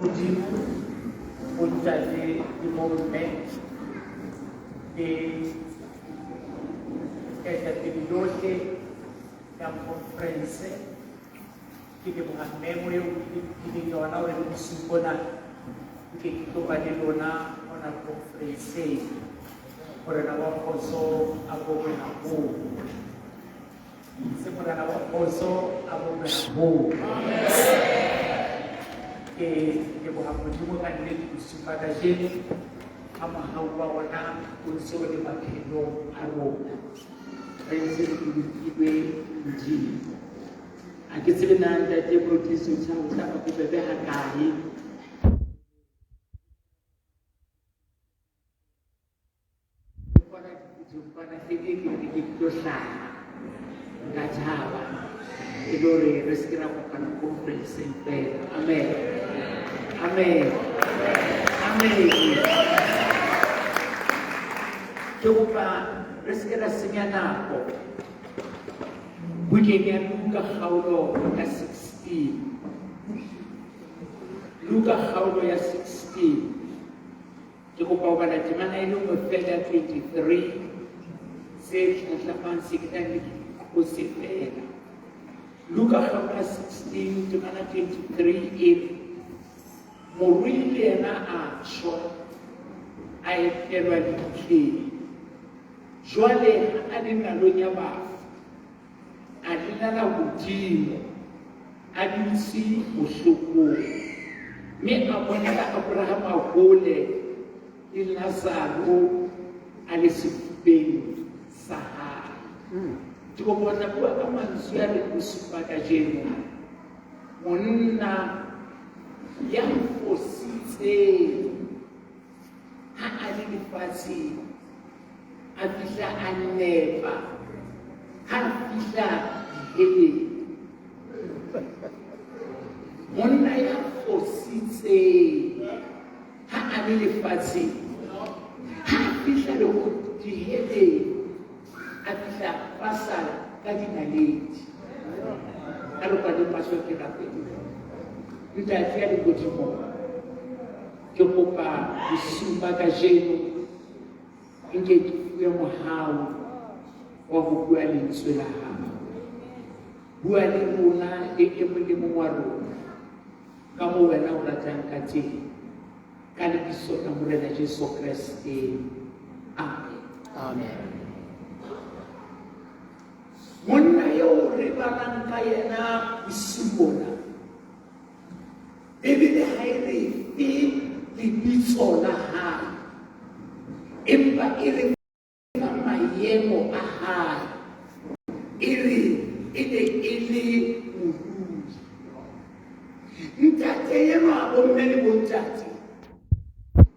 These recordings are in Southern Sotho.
Modimo, bontate le bomme le etapele yohle ya conference. Ke leboha memo eo ke mphileng yona hore le bosiu bona nke ke tlo ba le lona hona conference-eng. Morena wa kgotso a bongwe haholo. Se Morena wa kgotso a bongwe haholo. Ke leboha Modimo ka nnete bosiu ba kajeno ha mohau wa ona o ntse o le maphelong a rona. Re ntse re bolokilwe Modimo. Ha ke tsebe na ntate Moruti Sotha o tla ba bobebe hakae. Kwana diphuthong kwana hleke ke ne ke tlo hlaha nka thaba e le hore re se ke ra kopana conferenceng fela. Amen. Amen. Amen. Ke kopa re se ke ra senya nako. Bukeng ya Luka kgaolo ya 16. Luka kgaolo ya 16. Ke kopa ho bala temana e le nngwe fela ya 23 se tlhatlhamang se ke tla ke qose fela. Luka kgaolo ya 16 temana 23 e re morui le yena a shwa a epelwa lebitleng. Jwale ha a le nalong ya bafu, a lelala hodimo, a dutse bohlokong, mme a bonela Abrahama hole le Lazaro a le sefubeng sa hae. Ke kopa ho tla bua ka mantswe a reng bosupa kajeno. Monna ya fositseng ha a le lefatsheng a fihla a nepa ha a fihla diheleng monna ya fositseng ha a le lefatsheng ha a fihla le ho diheleng a fihla ba sala ka dinaledi a re kwale paso ke rapele ntate ya legodimong Ke kopa bosiung ba kajeno nke ke fuwe mohau wa ho bua lentswe la hao. Bua le rona le e mong le mong wa rona ka moo wena o ratang ka teng. Ka lebitso la Morena Jesu Kreste. Amen. Amen. Monna eo re balang ka yena bosiung bona Bibele ha e re fe lebitso la hae, empa e re fa maemo a hae. E re e ne e le morui. Ntate enwa bomme le bontate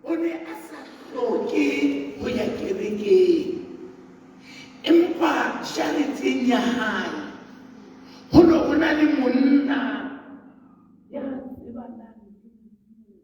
o ne a sa hloke ho ya kerekeng, empa jareteng ya hae ho ne ho na le monna ya tsebanang le Modimo.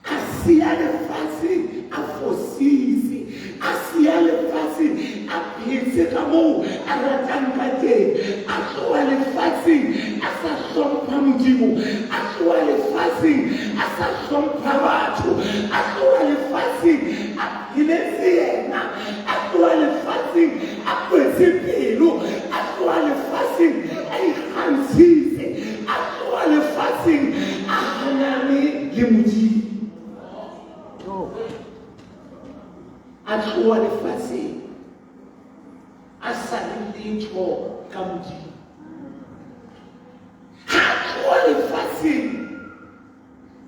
A siya lefatshe a fositse, a siya lefatshe a phetse ka moo a ratang ka teng, a tloha lefatsheng a sa hlompha Modimo, a tloha lefatsheng a sa hlompha batho, a tloha lefatsheng a pheletse yena, a tloha lefatsheng a kwetse pelo, a tloha lefatsheng a ikgantshitse, a tloha lefatsheng. le Modimo. A tloha lefatsheng a sa re letho ka Modimo. Ha a tloha lefatsheng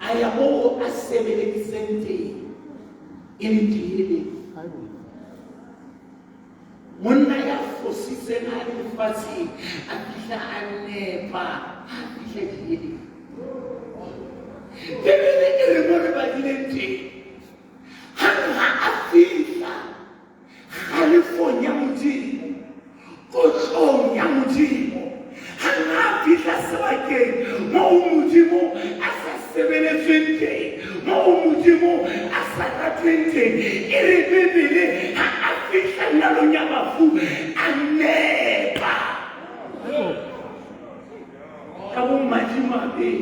a ya moo a sebeleditseng teng e leng diheleng. Monna ya fositseng ha le lefatsheng a fihla a nepa ha a fihla diheleng. Bibele e re mo re badileng teng hang ha a fihla kgalefong ya Modimo, kotlong ya Modimo, hang ha a fihla sebakeng moo Modimo a sa sebeletsweng teng, moo Modimo a sa ratweng teng, e re Bibele ha a fihla nalong ya bafu a nepa ka bomadimabe,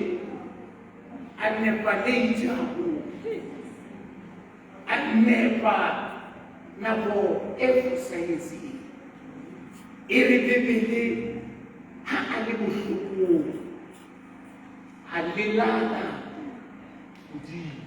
a nepa late haholo. A nepa nako e fosahetseng. E re Bibele ha a le bohlokong a lelala hodimo.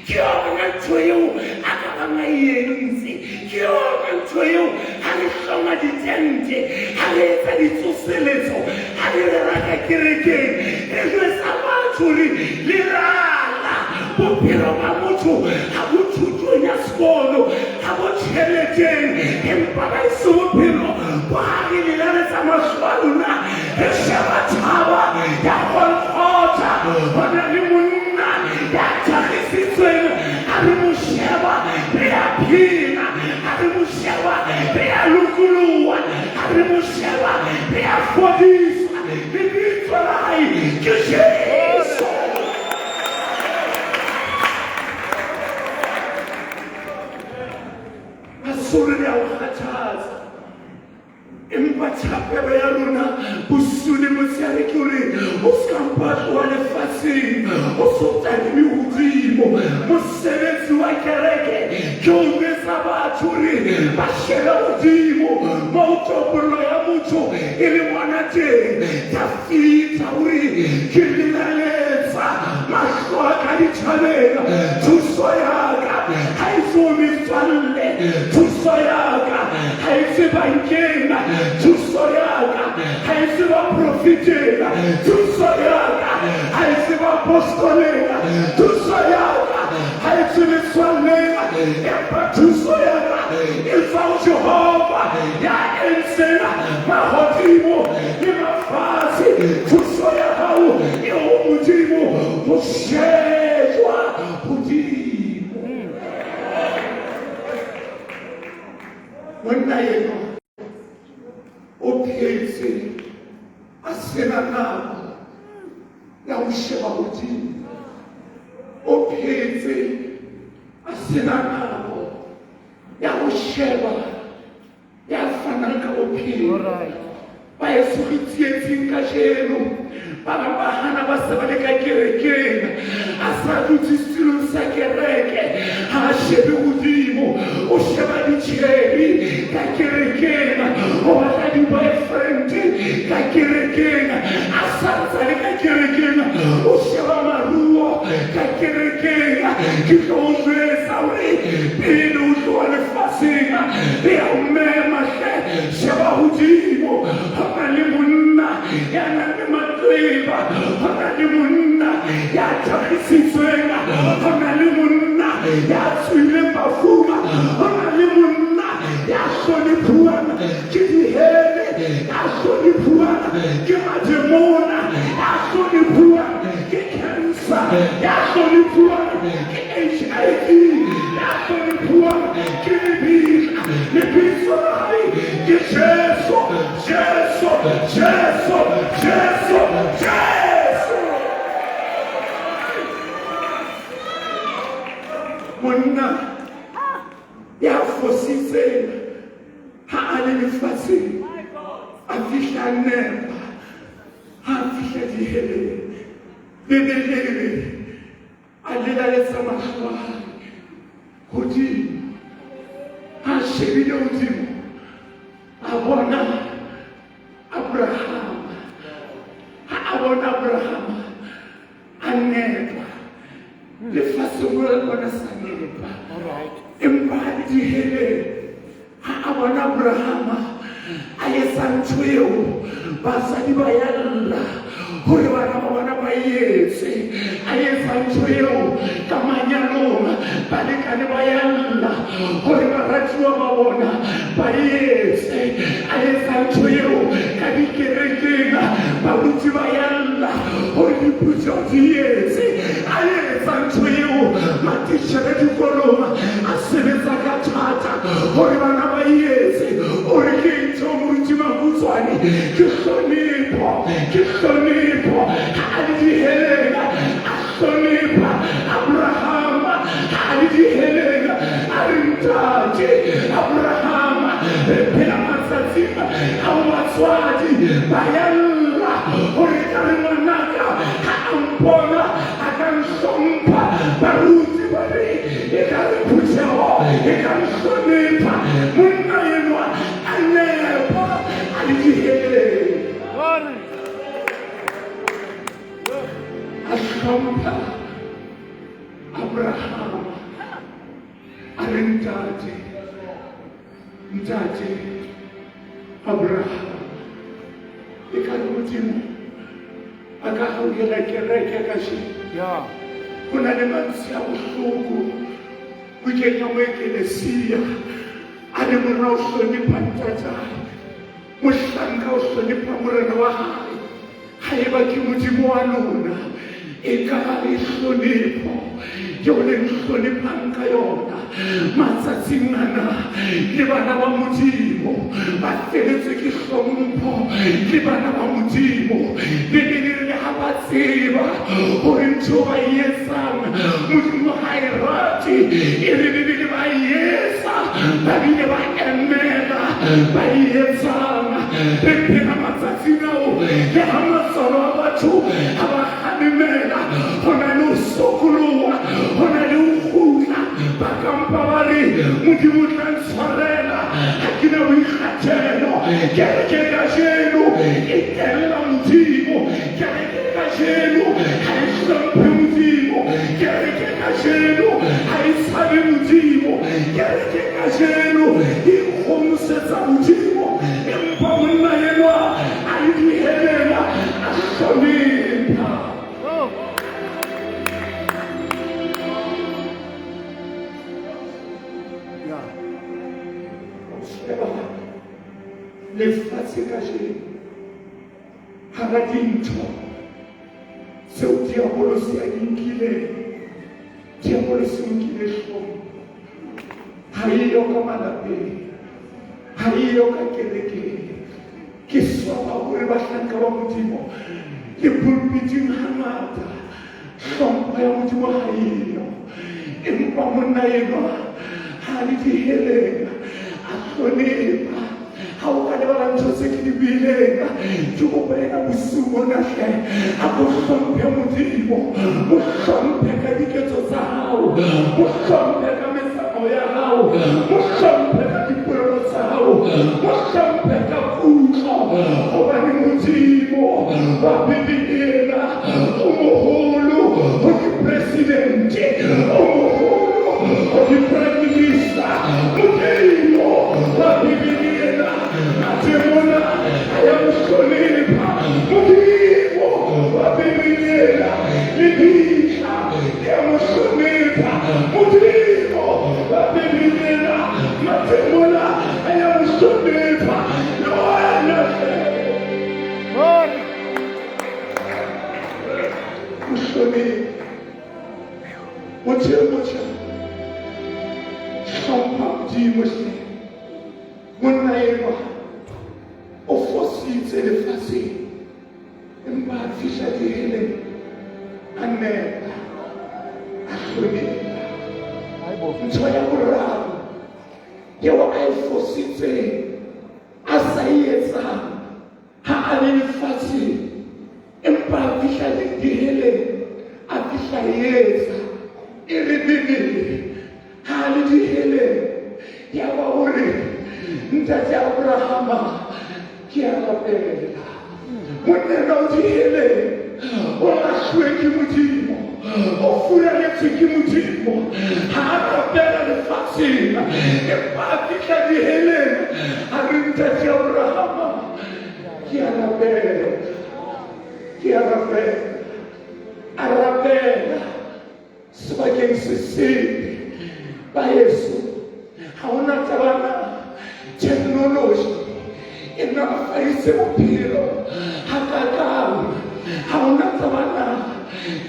Ke yona ntho eo a ka bang a e entse. Ke yona ntho eo ha re hloma ditente, ha re etsa ditsoseletso, ha re rera ka kerekeng, re jwetsa batho re lerala bophelo ba motho ha bo thutong ya sekolo, ha bo tjheleteng, empa ba ise bophelo bo ha re lelaletsa mahlo a lona, re sheba thaba ya Golgotha, ho na le monna ya thakgisitsweng, ha re mo sheba re a phela, ha re mo sheba re a lokoloha, ha re mo sheba re a fodiswa. Lebitso la hae ke Jesu. Masole le a o kgathatsa, empa thapelo ya rona bosiu le motshehare ke hore o se ka mpa tloha lefatsheng o so tadime hodimo. Mosebetsi wa kereke ke ho jwetsa batho hore ba shebe hodimo moo topollo ya motho e leng hona teng. Dafita o re, Ke lelaletsa mahlo a ka dithabeng, thuso ya ka ha e tswe ho metswalle, thuso ya ka ha e tswe bankeng, thuso ya ka ha e tswe baprofeteng, thuso ya ka ha e tswe baapostoleng, thuso ya ka ha e tswe metswalleng, empa thuso ya ka e tswa ho Jehova ya entseng mahodimo le mafatshe. Thuso ya hao e ho Modimo, ho shejwa hodimo. Monna enwa o phetse a sena nako ya ho sheba hodimo, o phetse a sena nako ya ho sheba ya fanang ka bophelo. Ba eso re tsietseng kajeno, ba bang ba hana ba se ba le ka kerekeng, a sa dutse setulong sa kereke, ha a shebe hodimo, o sheba ditjheri ka kerekeng, o batla di-boyfriend ka kerekeng, a sa ntsane ka kerekeng, o sheba maruo ka kerekeng. Ke tlo o jwetsa hore pele o tloha lefatsheng, re a o mema hle, sheba hodimo. Ho na le monna ya nang le maqeba, ho na le monna ya thakgisitsweng, ho na le monna ya tswileng bafung, ho na le monna ya hlonephuwang ke dihele, ya hlonephuwang ke mademona, ya hlonephuwang ke cancer, ya hlonephuwang ke HIV, ya hlonephuwang ke lebitla. Lebitso la hae ke Jesu, Jesu, Jesu, Jesu, Jesu. Monna ya fositseng ha a le lefatsheng a fihla nepa, ha a fihla diheleng, Bibele e re a lelaletsa mahlo a hae hodimo, ha a shebile hodimo a bona Abrahama, ha a bona Abrahama a nepa. Lefatsheng o le bona sa nepa. Empa ha le diheleng, ha a bona Abrahama a etsa ntho eo, basadi ba ya lla hore bana ba bona ba e etse. A etsa ntho eo ka manyalong, balekane ba ya lla hore baratuwa ba bona ba e etse. A etsa ntho eo ka dikerekeng, baruti ba ya lla hore diphutheho di etse. A etsa ntho eo matitjhere dikolong a sebetsa ka thata hore bana ba e etse. O re ke eng tseo moruti Mabutswane? Ke hlonepho, ke hlonepho. Ha a le diheleng a hlonepha Abrahama. Ha a le diheleng a re ntate Abrahama, re phela matsatsing ao batswadi ba ya lla hore ka re ngwanaka ha a mpona a ka nhlompha. Baruti ba re e ka re phutheho e ka nhlonepha. Monna enwa a nepa a le diheleng. A hlompha Abrahama a re ntate, ntate Abrahama. E ka re Modimo a ka hauhela kereke kajeno. Ho na le mantswe a bohloko bukeng ya Moekelesia. A re mora o hlonepha ntatae, mohlanka o hlonepha morena wa hae. Haeba ke Modimo wa lona, e ka ba le hlonepho eo le nhlonepang ka yona. Matsatsing ana le bana ba Modimo ba feletswe ke hlompho. Le bana ba Modimo, Bibele e re ha ba tseba hore ntho ba e etsang Modimo ha e rate, e re Bibele ba e etsa, ba bile ba emela ba e etsang. Re phela matsatsing ao le ha matswalo a batho a ba kgalemela, ho na le ho sokoloha, ho na le ho kgutla. Ba kampa ba re Modimo o tla ntshwarela, ha ke na boikgathelo. Kereke kajeno e tella Modimo. Kereke kajeno ha e hlomphe Modimo. Kereke kajeno ha e tshabe Modimo. Kereke kajeno e ikgomosetsa Modimo. Empa monna enwa a le diheleng a hlonepha. Sheba lefatshe kajeno hara dintho tseo diabolosi a di nkileng. Diabolosi o nkile hlompho, ha eyo ka malapeng, ha eyo ka kerekeng. Ke swaba hore bahlanka ba Modimo le pulpiting hangata hlompho ya Modimo ha eyo. Empa monna enwa ha le diheleng a hlonepha. Ha o ka lebala ntho tse ke di buileng, ke kopa ena bosiu bona hle, a ko hlomphe Modimo, o hlomphe ka diketso tsa hao, o hlomphe ka metsamao ya hao, o hlomphe ka dipolelo tsa hao, o hlomphe ka kutlo, hobane Modimo wa Bibele ena o moholo ho dipresidente, o moholo ho di-prime minister. Modimo wa Bibele ena matemona a ya mo hlonepha. Modimo wa Bibele ena lebitla le ya mo hlonepha. Modimo wa Bibele ena matemona a ya mo hlonepha. Le wena hle o hlonephe. Motho e motjha, hlompha Modimo hle. Monna enwa o fositse lefatsheng, empa a fihla diheleng a nepa, a hlonepha. Ntho ya boraro eo a e fositseng a sa e etsang ha a le lefatsheng, empa a fihla diheleng a fihla e etsa, e re Bibele ha a le diheleng ya ba o re, Ntate Abrahama, ke a rapela, monna o diheleng o lahluwe ke Modimo, o furaletswe ke Modimo ha a rapela lefatsheng, empa a fihla diheleng a re, Ntate Abrahama, ke a rapela, ke a rapela. A rapela sebakeng se sele. Ba heso, ha hona taba na technology e nolofaditse bophelo hakakang, ha hona taba na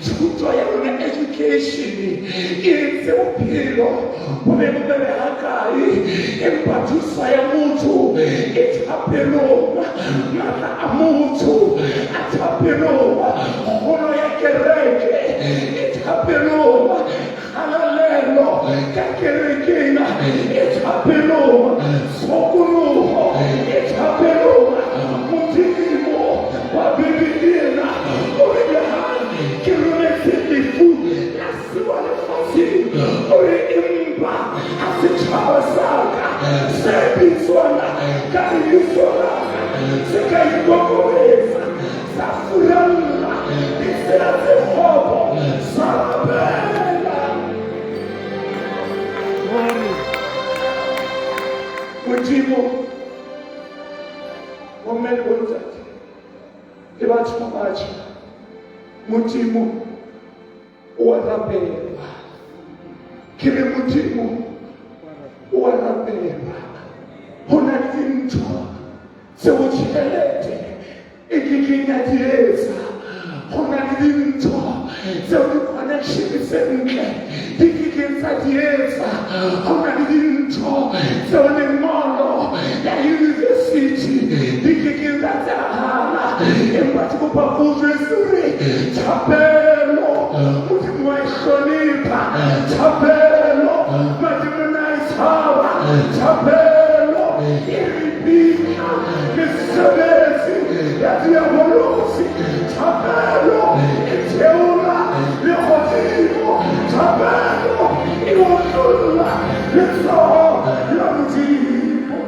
thuto ya rona education e entse bophelo bo be bobebe hakae, empa thuso ya motho e thapelong, matla a motho a thapelong, kgolo ya kereke e thapelong, kgalalelo ka kerekeng e thapelong, tshokoloho e thapelong. Modimo wa Bibele ena o re, ha ke rometse lefu la sewa lefatsheng, o re empa ha setjhaba sa ka se bitswang ka lebitso la ka se ka ikokobetsa, sa furalla ditsela tse kgopo, sa rapela Modimo. Bomme le bontate le batho ba batjha, Modimo o a rapelwa. Ke re Modimo o a rapelwa. Ho na le dintho tseo tjhelete e ke keng ya di etsa, ho na le dintho tseo di-connection tse ntle di ke keng tsa di etsa, ho na le dintho tseo lengolo ya university di ke keng tsa tsebahala, empa ke kopa ko jwetse hore thapelo Modimo wa e hlonepha, thapelo badimo na e tshaba, thapelo e ripitla mesebetsi ya diabolosi, thapelo e theola lehodimo, thapelo e otlolla letsoho la Modimo.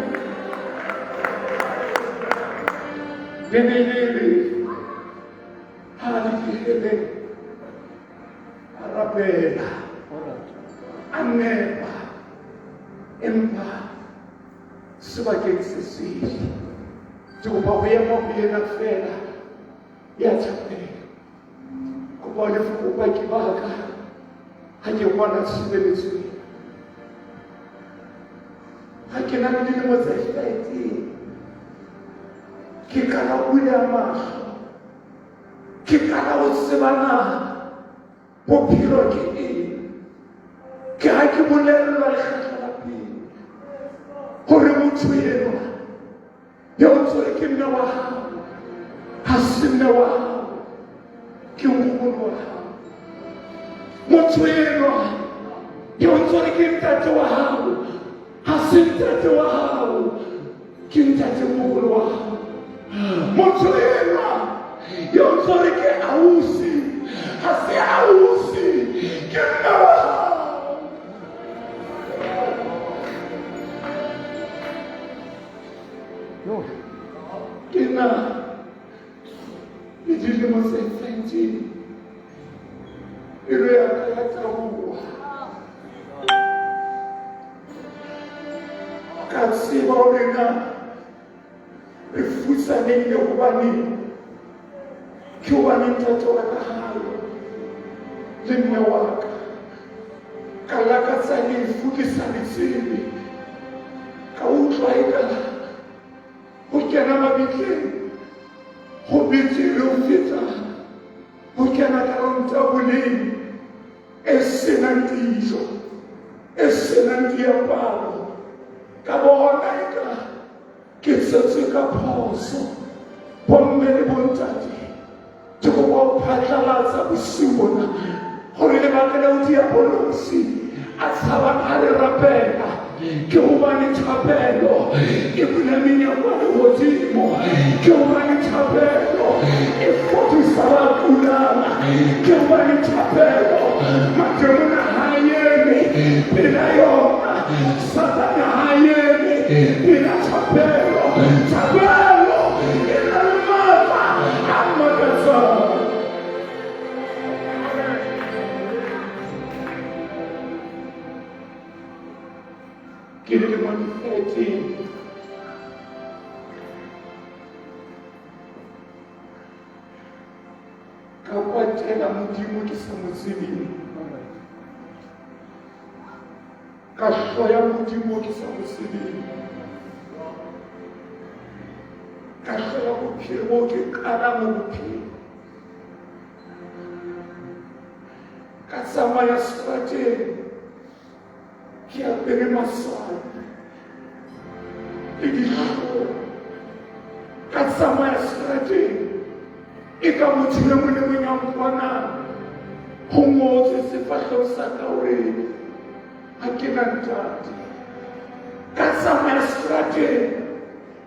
Bibele e re ha le diheleng a rapela, a nepa, empa sebakeng se sele. Ke kopa ho ema ho yena feela ya thapelo. Kopa o lefe bopaki ba ka ha ke kwana tshebeletso ena. Ha ke na le dilemo tse 13, ke qala ho buleha mahlo, ke qala ho tseba na bophelo ke eng. Ke ha ke bolellwa lekgetlo la pele hore motho enwa yo ntse re ke mme wa hao ha se mme wa hao, ke nkgono wa hao. Motho enwa yo ntse re ke ntate wa hao ha se ntate wa hao, ke ntate moholo wa hao. Motho enwa yo ntse re ke ausi ha se ausi, ke mme wa hao. Ke na le dilemo tse 13, pelo ya ka ya taboha, ka tseba hore na re futsanehile hobaneng, ke hobane ntate wa ka hayo le mme wa ka. Ka lakatsa lefu ke sa le tsebe, ka utlwa eka ho kena mabitleng ho betere ho feta ho kena ka taboleng e senang dijo, e senang diaparo. Ka bona eka ke tsetswe ka phoso. Bomme le bontate, ke kopa ho phatlalatsa bosiu bona gore lebaka leo diabolosi a tshabang ha re rapela ke hobane thapelo e bula menyako ya lehodimo, ke hobane thapelo e fodisa ba kulang, ke hobane thapelo mademona ha a eme pela yona, Satane ha a eme pela thapelo. Thapelo e na le matla a makatsang. Ke le dilemo di 13. Ka kwatela Modimo ke sa mo tsebeng. Ka hloya Modimo ke sa mo tsebeng. Ka hloya bophelo bo ke qalang ho bophelo. Ka tsamaya seterateng ke apere maswabi le dihlong. Ka tsamaya seterateng e ka motho e mong le mong ya mponang ho ngotswe sefahlehong sa ka hore ha ke na ntate. Ka tsamaya seterateng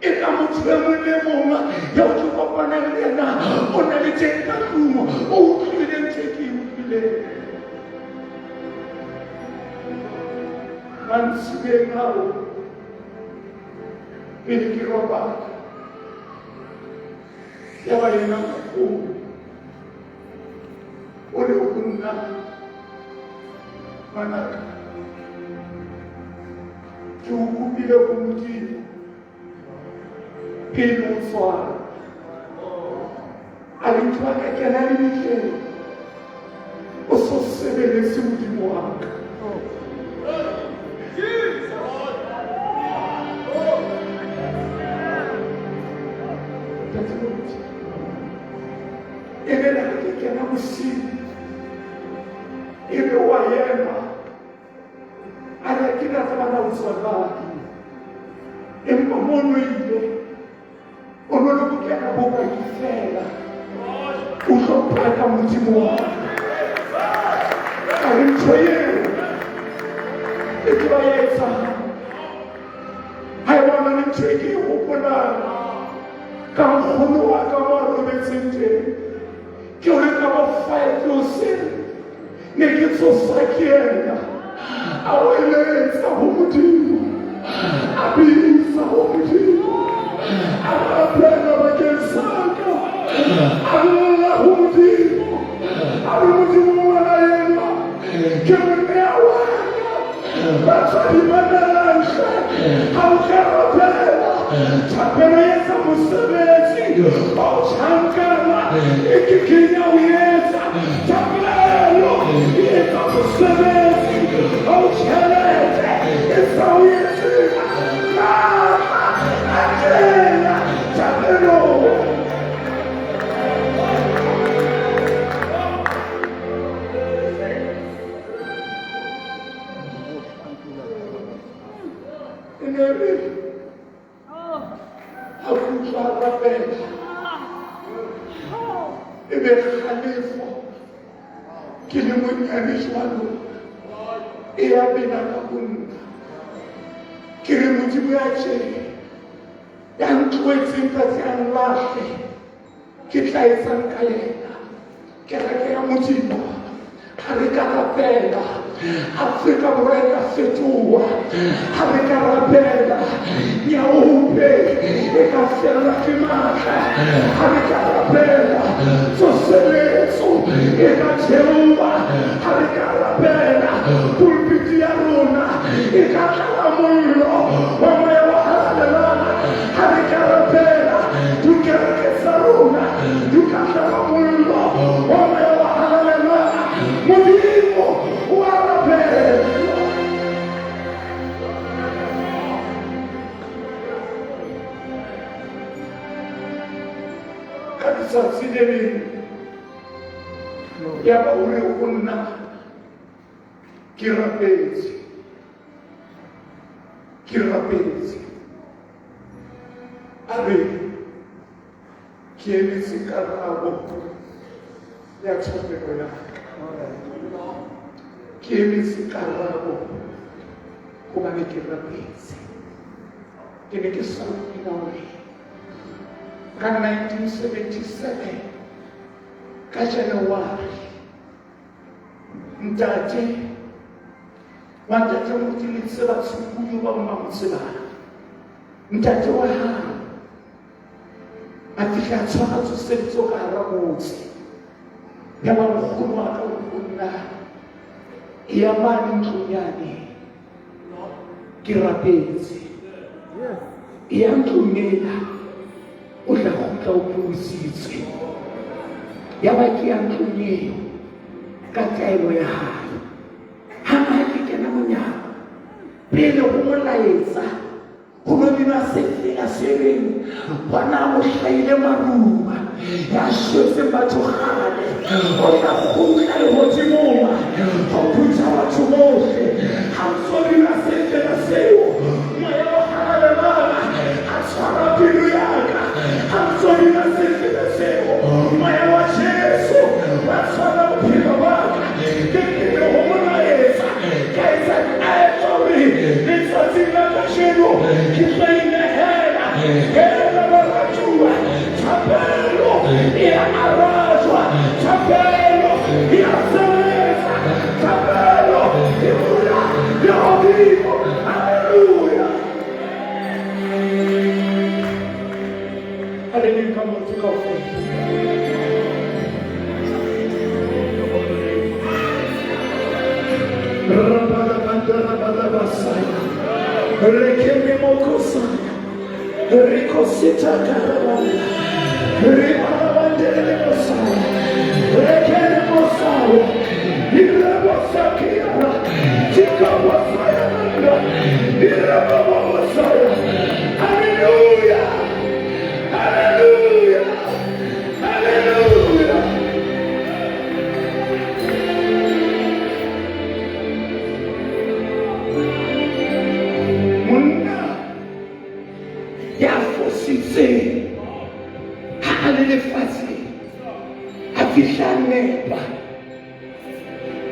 e ka motho e mong le mong eo ke kopanang le yena o na le teng ka tlung o utlwile ntho e ke e utlwileng. Mantsibeng ao pele ke robala ya ba yena nkgono o le ho nna ngwanaka ke o kopile ho Modimo pele o tswala a re ntho ka kena le ditleng o so sebeletse Modimo wa ka. E be la ke kena bosiu e be wa ema a re ke na tseba na o tswa kae empa mono ile o no le bokena bopaki fela o tlo paka Modimo wa ka. Ka re ntho eo e ke ba etsang ha e bona le ntho e ke e hopolang ka nkgono wa ka mo a robetseng teng ke hore ka bo 5 hoseng ne ke tsosa ke ena a weletsa ho Modimo a bitsa ho Modimo a rapela bakeng sa ka a lla ho Modimo a re Modimo ngwana enwa ke mo nea wena. Batswadi mamelang hle ha o ka rapela thapelo e etsa mosebetsi wa o tjhankana e ke keng ya o etsa. Thapelo e etsa mosebetsi wa o tjhelete e sa o etseng matla a kena thapelong. E ne re ha ke utlwa rapela e be kgalefo ke le monyane jwalo e ya bena ka ho nna ke re Modimo ya tje ya ntlohetseng tsatsi a nlahle ke tla etsang ka yena. Kereke ya Modimo ha re ka rapela Afrika Borwa e ka fetoha. Ha re ka rapela nyaope e ka fellwa ke matla. Ha re ka rapela tsoseletso e ka theoha. Ha re ka rapela pulpiti ya rona e ka tlala mollo wa moya o halalelang. Ha re ka rapela dikereke tsa rona di ka tlala mollo wa moya o halalelang. Modimo o a rapela. Ka letsatsi le leng ya ba o re ho nna ke rapetse ke rapetse a re ke emetse karabo ya thapelo ya ka ke emetse karabo hobane ke rapetse ke ne ke sa utlwe hore ka 1977 ka January ntate wa ntate moruti le tseba tshukudu ba bang ba mo tsebang ntate wa hae a fihla a tshwara tsoseletso ka hara motse ya ba nkgono wa ka o nna e ya mane ntlong yane. Ke rapetse. E ya ntlong ena o tla kgutla o pholositswe. Ya ba ke ya ntlong eo ka taelo ya hae. Hang ha ke kena monyako, pele ho molaetsa ho no binwa sefela se reng bona o hlahile maruma ya shwetseng batho kgale o tla kgutla lehodimong ho phutha batho bohle. Ha ntso binwa sefela seo, moya o halalelang a tshwara pelo ya ka. Ha ntso binwa sefela seo, moya wa Jesu wa tshwara bophelo ba ka. Ke pele ho molaetsa ka etsa qeto hore letsatsing la kajeno ke tlo inehela. Hela baratuwa, thapelo e a arajwa, thapelo e a sebetsa, thapelo e bula lehodimo. Haleluya! Haleluya ka motho kaofela. Rabalabandarabalabasaya. Rekememokosaya. Rikosita karabanda. Rialabandelemosaya. Rekenemosaya. Irebosakiara. Tikabosaya nanda. Irebabosaya. Hallelujah. Hallelujah. Hallelujah. Monna ya fositseng ha a le lefatsheng a fihla nepa,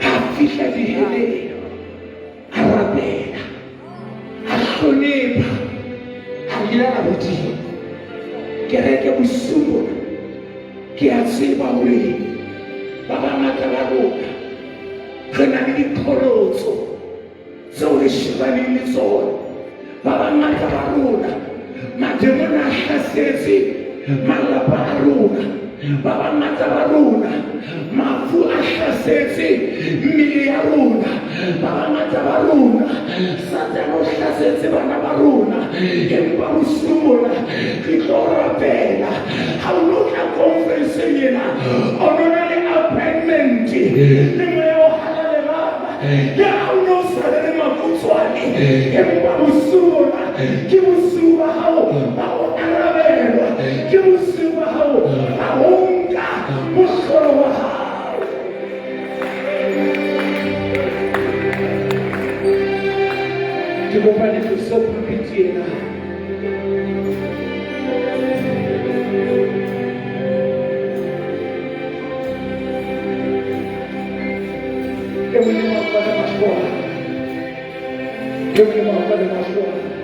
ha a fihla diheleng a rapela, a hlonepha, a llela hodimo. Kereke bosiu bona ke a tseba hore ba bangata ba rona re na le diqholotso tseo re shebaneng le tsona. Ba bangata ba rona mademona a hlasetse malapa a rona. Ba bangata ba rona mafu a hlasetse mmele ya rona. Ba bangata ba rona Satane o hlasetse bana ba rona. Empa bosiu bona re tlo rapela. Ha o no tla conference-eng ena, o no na le appointment le moya o halalelang. Le ha o no sa le makutshwane, empa bosiu bona ke bosiu ba hao ba ho arabelwa, ke bosiu ba hao ba ho nka mohlolo wa hao. Ke kopa le tlose pulpit ena. E mong le mong a kwale mahlo a hae. E mong le mong a kwale mahlo a hae.